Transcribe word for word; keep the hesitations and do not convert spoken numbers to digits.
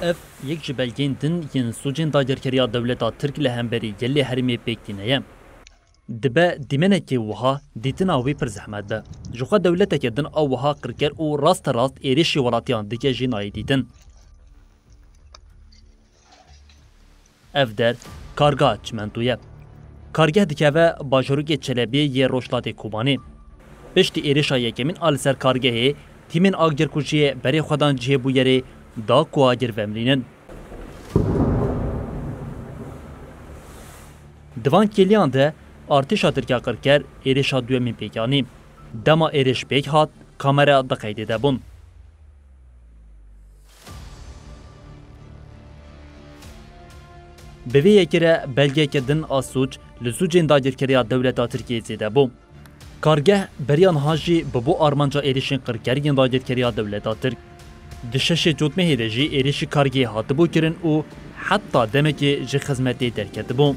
Ev yek ji belgeyên din yên sûcên dagirkeriya dewleta Tirk li hemberî gelê herêmê pêk tîne ye. Dibe dîmenekê wiha dîtina wî pir zehmet be. Jixwe dewleteke din a wiha qirker û rasterast êrişî welatiyan dike jî nayê dîtin. Ev der kargeha çimento ye. Kargeh dikeve bajarokê Çelebiyê yê rojhilatê Kobanê. Piştî êrişa yekemîn a li ser kargehê, tîmên agirkujiyê berê xwe dan cihê bûyerê da ku agir vemilînin. Di van kêliyan de artêşa Tirk ya qirker êrişa duyemîn pêk anî. Dema êrîş pêk hat, kamera di qeydê de bûn. Bi vê yekê re belgeyeke din a sûc li sûcên dagirkeriya dewleta Tirkiyê zêde bû. Kargeh beriya niha jî bibû armanca êrişên qirker yên dagirkeriya dewleta Tirk. Di şeşê Cotmehê de jî êrişî kargehê hatibû kirin û heta demekê ji xizmetê derketibû.